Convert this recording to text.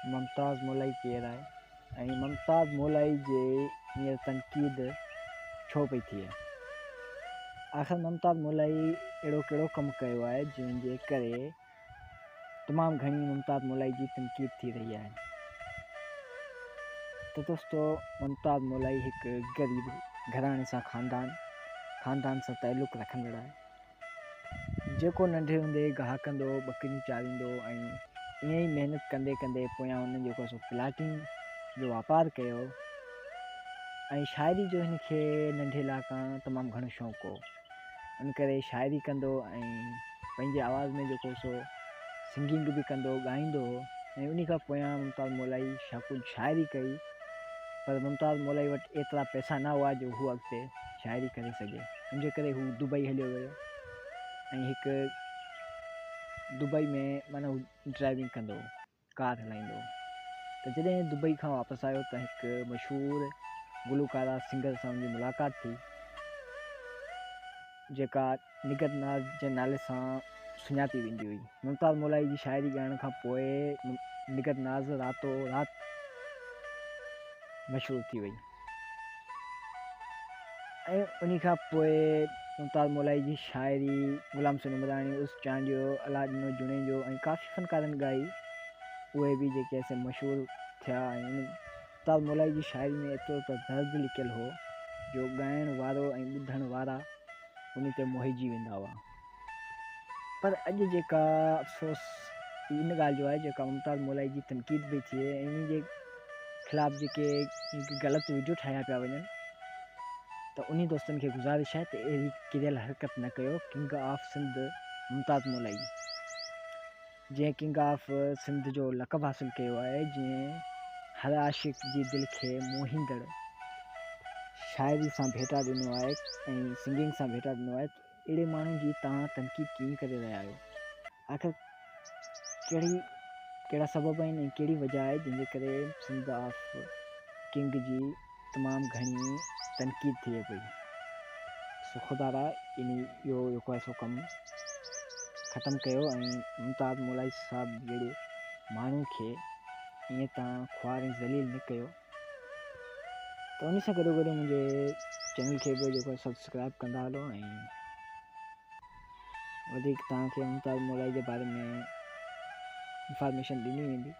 ممتاز مولائي ڪير آهي ۽ ممتاز مولائي جي هينئر تنقيد ڇو پئي ٿئي؟ آخر ممتاز مولائي اهڙو ڪهڙو ڪم ڪيو آهي جنهن جي ڪري تمام گهڻي ممتاز مولائي جي تنقيد ٿي رهي آهي؟ ته دوستو ممتاز مولائي هڪ غريب گهراڻي سان خاندان خاندان سان تعلق رکندڙ آهي. جيڪو ننڍي هوندي گاهه ڪندو، ٻڪريون چاريندو ۽ ائين ئي محنت ڪندي ڪندي پويان هن جيڪو سو پلاٽنگ جو واپار ڪيو ۽ شاعري جو هن کي ننڍي لاء کان تمام گهڻو شوق هو ان ڪري شاعري ڪندو ۽ پنهنجي آواز ۾ جيڪو سو سنگنگ به ڪندو ڳائيندو هو ۽ انهي کان پويان ممتاز مولائي ڪجهه شاعري ڪئي پر ممتاز مولائي وٽ ايترا پئسا نه هئا جو هو اڳتي شاعري ڪري سگهي ان جي ڪري هو دبئي هليو ويو ۽ هڪ دبئي ۾ معنيٰ هو ڊرائيونگ ڪندو هو ڪار هلائيندو هو ته جڏهن دبئي کان واپس آيو ته هڪ مشهور گلوڪارا سنگر سان ان جي ملاقات ٿي جيڪا نگهت ناز جي نالي سان سڃاتي ويندي هئي. ممتاز مولائي جي شاعري ڳائڻ کان پوء نگهت ناز راتو رات مشهور ٿي وئي ۽ انهي کان پوء ممتاز مولائي جي شاعري غلام حسين عمراڻي، عرس چانڊيو، الله ڏنو جوڻيجو ۽ ڪافي فنڪارن ڳائي اهي به جيڪي سي مشهور ٿيا ۽ ممتاز مولائي جي شاعري ۾ ايترو ته درد لڪيل هو جو ڳائڻ وارو ۽ ٻڌڻ وارا ان تي موهجي ويندا هئا. پر اڄ جيڪا افسوس ان ڳالهه جو آهي جيڪا ممتاز مولائي جي تنقيد پئي ٿئي ۽ ان جي خلاف جيڪي غلط وڊيو ٺاهيا پيا وڃن ته انهي دوستن کي گذارش آهي ته اهڙي ڪريل حرڪت نه ڪيو ڪنگ آف سنڌ ممتاز مولائي جنهن ڪنگ آف سنڌ جو لقب حاصل ڪيو آهي، جنهن هر عاشق جي دل کي موهيندڙ شاعري سان ڀيٽا ڏنو آهي ۽ سنگنگ سان ڀيٽا ڏنو آهي ته اهڙي ماڻهو جي توهان تنقيد ڪيئن ڪري رهيا آهيو؟ آخر ڪهڙي ڪهڙا سبب آهن ۽ ڪهڙي وجه آهي جنهن جي ڪري سنڌ آف ڪنگ جي تمام گهڻي تنقيد ٿئي پئي سو خدارا انهي اهو جيڪو آهي سو ڪم ختم ڪيو ۽ ممتاز مولائي صاحب جهڙي ماڻهو کي ائين تان خوار ۽ ذليل نه ڪيو ته انهي سان گڏو گڏ منهنجي چينل کي به جيڪو سبسڪرائب ڪندا هلو ۽ وڌيڪ توهان کي ممتاز مولائي جي باري ۾ انفارميشن ڏني ويندي.